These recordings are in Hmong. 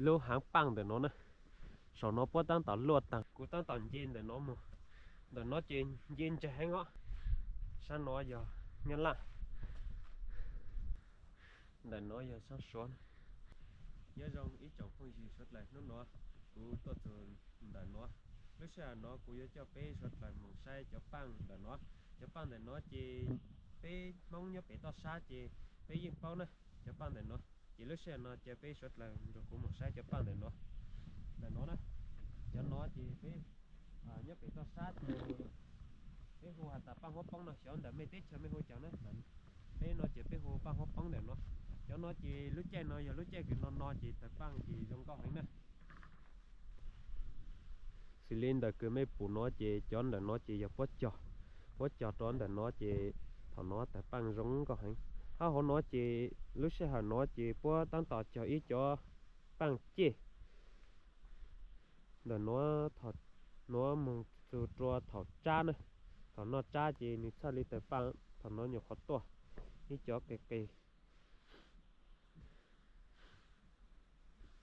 Lub haav paaj ntawm no na, saum no puab taab tom luaj taag, kuv taab tom nce ntawm no mus. Ntawm no ces nce ntseg heev os. Saab no yog Nyab Laj, ntawm no yog saab Suav. Nyob zoo ib tsoom phooj ywg suav dlawg, hnub no kuv tuaj txug ntawm no. Lub sij hawm no kuv yuav coj peb suav dlawg moog saib cov paaj ntawm no. Cov paaj ntawm no ces peb Hmoob nyob pem toj sab ces peb yeej paub na, cov paaj ntawm no. Ces lub sij hawm no cia peb suav dlawg nrug kuv moog saib cov paaj ntawm no. Ntawm no na, cov no ces peb nyob pem toj sab ces peb hu has tas paaj huab poob no, xyov ntawm mej teb chaws mej hu caag na. Peb no ces peb hu paaj huab poob ntawm no. Cov no ces lub caij no yog lub caij kws no no ces tawg paaj ces zoo nkauj heev na. Xws li ntawm kws mej pum no ces cov ntawm no ces yog puab cog, puab cog rua ntawm no ces thaum no tawg paaj zoo nkauj heev. Hab hauv no ces lub sij hawm no ces puab taab tom cog ib cov paaj ceg ntawm no, nuav moog txug rua thaum tsab na. Thaum noj tsab ces nwg txhaj li tawg paaj, thaum no nyuam qhuav tuaj ib cov qis qis.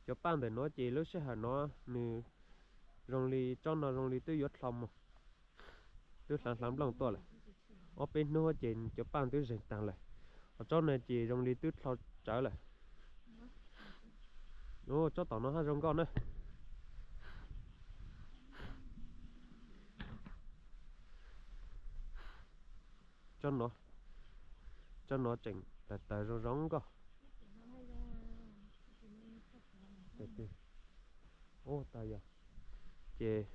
Cov paaj ntawm no ces lub sij hawm no nwg zoo li tsob no zoo li twb yuav dlhau moog, twb hlaav hlaav nplooj tuaj lawm. Ob peb hnub ces cov paaj twb zeeg taag lawm. Ho tsob no ces zoo li twb dlhau tsawv lawm. Tsob tom no hab zoo nkauj na. Tsob no, tsob no tseem tawg tawg zoo zoo nkauj. Ub, tawg yog. Ces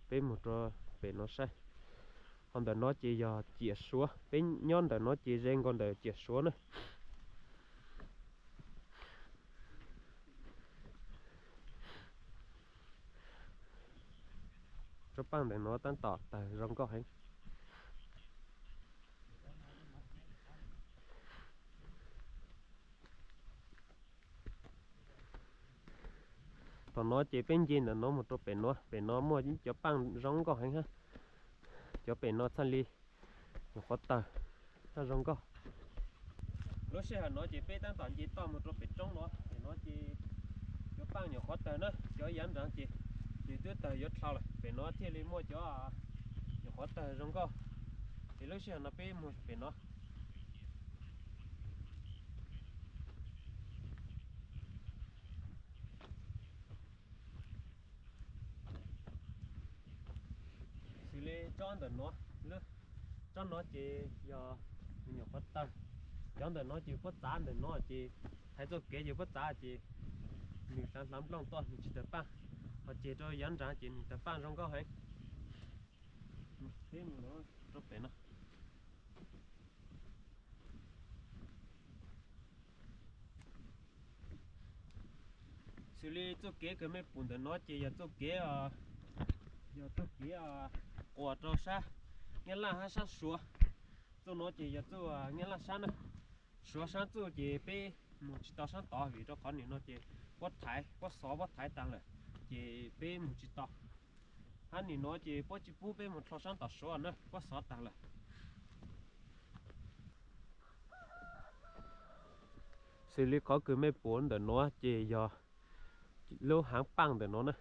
peb moog rua pem no saib. Ho ntawm no ces yog ciam Suav, peb nyob ntawm no ces ze nkaus ntawm ciam Suav na. Tsob paaj ntawm no taab tom tawg zoo nkauj heev. Thaum no ces peb nce ntawm no moog rua pem no, pem no muaj ib cov paaj zoo nkauj heev hab. Cov pem no txhaj li nyuam qhuav tawg, txhaj zoo nkauj. Lub sij hawm no ces peb taab tom nce toj moog rua pem roob no, pem no ces cov paaj nyuam qhuav tawg na, cov yav nraag ces nwg twb tawg yuav dlhau lawm, pem no thiaj li muaj cov nyuam qhuav tawg zoo nkauj. Ces lub sij hawm no peb moog pem no. Xws li tsob ntawm no, tsob no ces yog nwg nyuam qhuav tawg. Cov ntawm no ces puab txav ntawm no ces, hais txuj kev ces puab txav ces nwg hlaav hlaav nplooj tuaj nwg tsis tawg paaj, ho ceg rua yav nraag ces nwg tawg paaj zoo nkauj heev. Peb moog rua pem no. Xws li txuj kev kws mej pum ntawm no ces yog txuj kev, yog txuj kev quas rau sab Nyab Laj hab sab Suav. Txuj no ces yog txuj Nyab Laj sab na. Suav sab txuj ces peb moog tsis tau sab tod vim rau qhov nwg no ces puab thaiv, puab xov puab thaiv taag lawm, ces peb moog tsis tau. Hab nwg no ces puab tsis pub peb moog dlhau sab tom Suav na, puab xov taag lawm. Xws li qhov kws mej pum ntawm no ces yog lub haav paaj ntawm no na.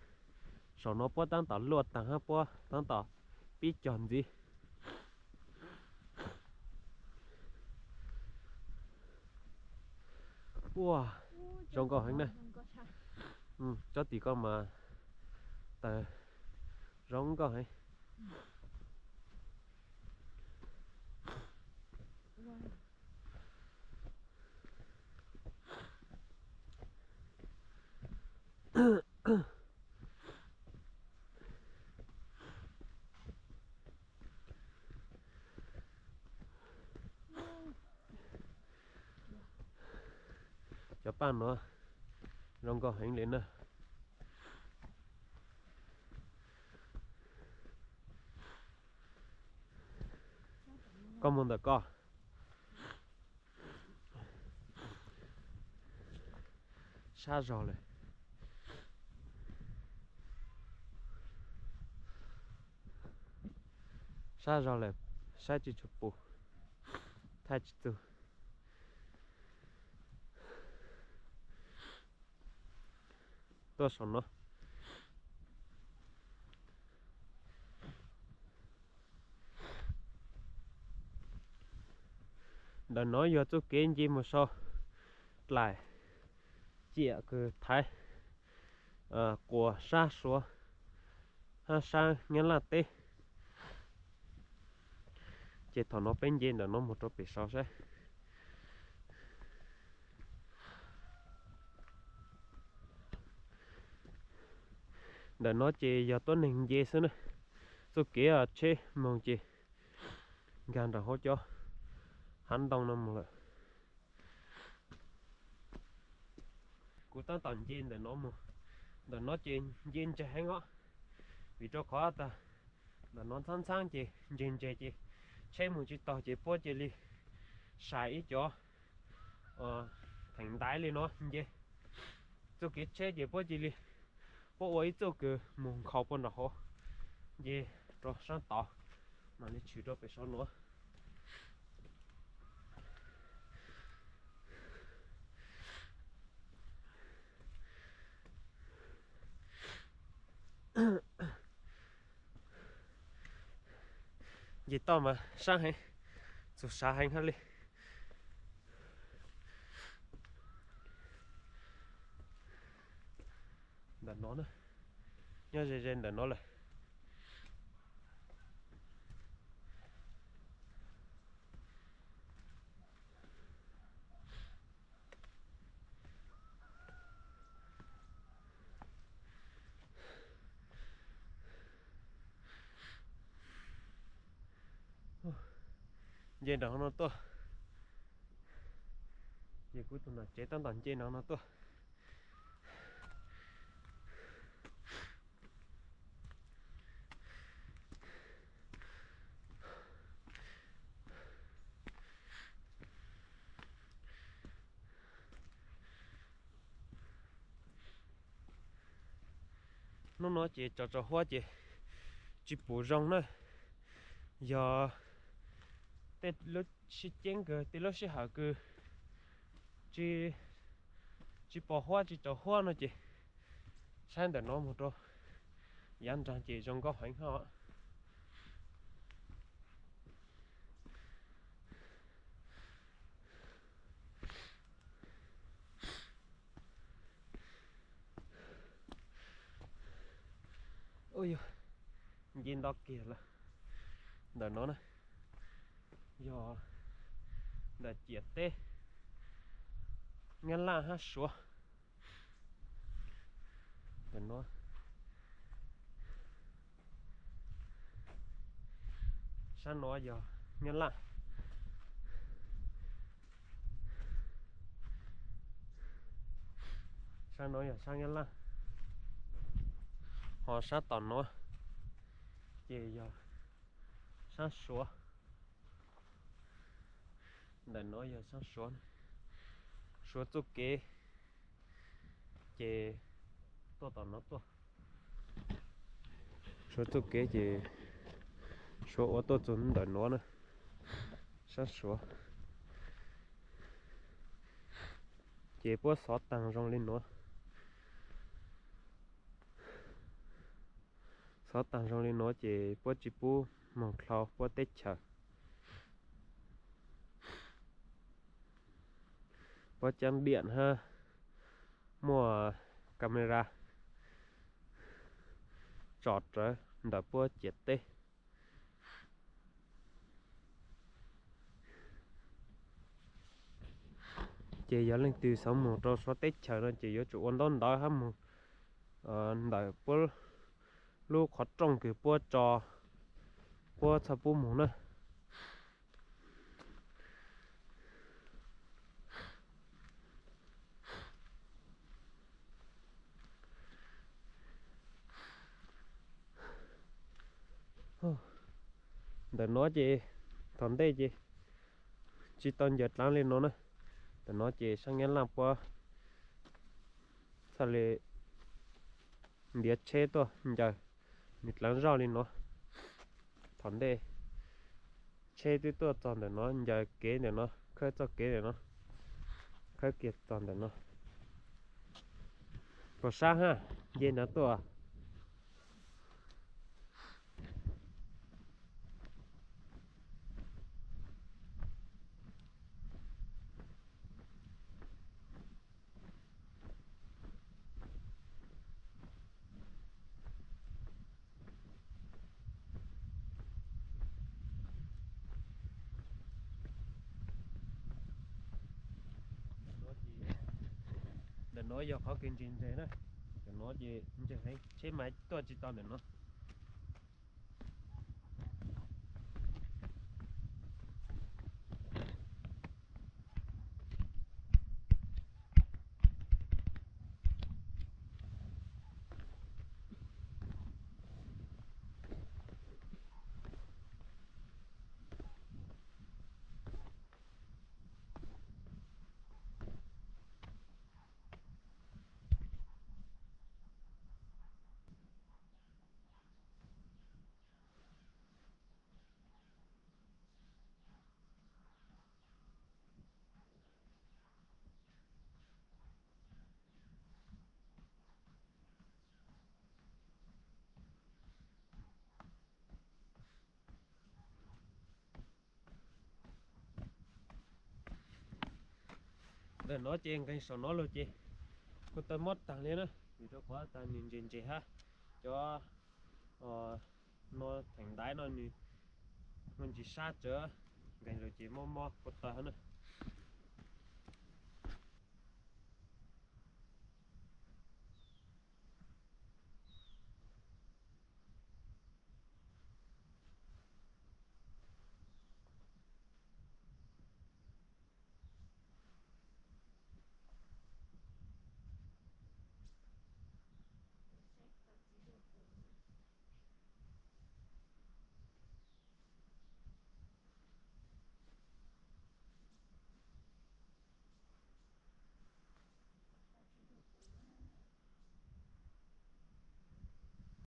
Saum no puab taab tom luaj taag hab puab taab tom pib cog ntxiv. Ua, zoo nkauj heev na. Tsob tim ko mas tawg zoo nkauj heev. Cov paaj no zoo nkauj heev li na. Koj moog ntawm koj. Sab zog lawm. Sab zog lawm, saib tsis tshua pum, thaij tsis txug. tuaj saum no. Ntawm no yog txoj kev nce mus sau dlaim ciam kws thaiv quas sab Suav hab sab Nyab Laj teb. Ces thaum no peb nce ntawm no mus rau pem saud saib. Ntawm no ces yog tuab neeg nce xwb na. Txoj kev tsheb moog ces nkag nram hauv cov hav ntoo no mus lawm. Kuv tab tom nce ntawm no mus, ntawm no ces nce ntseg heev os, vim rau qhov tas ntawm no ntxhab ntxhab ces ntseg ntseg ces tsheb mus tsis taug ces puab cia li sai ib cov theem ntaiv li no nce. Txoj kev tsheb ces puab cia li, puab ua ib txoj kws mus nkhaus puag nram hauv, nce rau sab tod, mam li tshwm rau pem saum no. Nce toj mas sab heev, txug sav heev hab li. Ntawm no, nyob ze ze ntawm no lawm. Nce nram no tuaj, ces kuv tus nom tsev tab tom nce nram no tuaj. Hnub no ces tso tso huab ces tsis pum zoo na, yog tej lub sib ceeb kws tej lub sij hawm kws tsis pos huab tsis tso huab no ces saib ntawm no mus rau yav nraag ces zoo nkauj heev hab. Nce nto kiag lawm. Ntawm no na yog ntawm ciam teb Nyab Laj hab Suav. Ntawm no, sab no yog Nyab Laj, sab no yog sab Nyab Laj, ho sab tom no ces yog sab Suav. Ntawm no yog sab Suav, Suav txuj kev ces tuaj tom no tuaj. Suav txuj kev ces Suav ua tuaj txug ntawm no na, sab Suav. Ces puab xov taag zoo li no. Xov taag zoo li no ces puab tsis pub moog dlhau puab teb chaws. Puab caab diam hab muaj camera tso rawv ntawm puab ciam teb. Ces yog leej twg xav moog rau Suav teb chaws no ces yuav tsum ua ntaub ntawv hab moog ntawm puab lub qhov rooj kws puab tso, puab txhaj pub moog na. Ntawm no ces thaum ntej ces tsis tau ncaws dlaav li no na. Ntawm no ces sab Nyab Laj puab txhaj li ntiav tsheb tuaj ncaws nws dlaav zoj li no. Thaum ntej tsheb twb tuaj txog ntawm no ncaws kev ntawm no, khawb txoj kev ntawm no, khawb kiag txog ntawm no. Puas sab hab? nce no tuaj. Ntawm no yog qhov kev ntse ntse na. Ntawm no ces ntse heev, tsheb mas tuaj tsis tau ntawm no. Ntawm no ces nqes saum no los ces kuj tau mob taag li na, vim rau qhov tas nws ntse ntse hab. Cov no theem ntaiv no nws muaj ntsis sab tsawv, nqes los ces mob mob kuj tau na.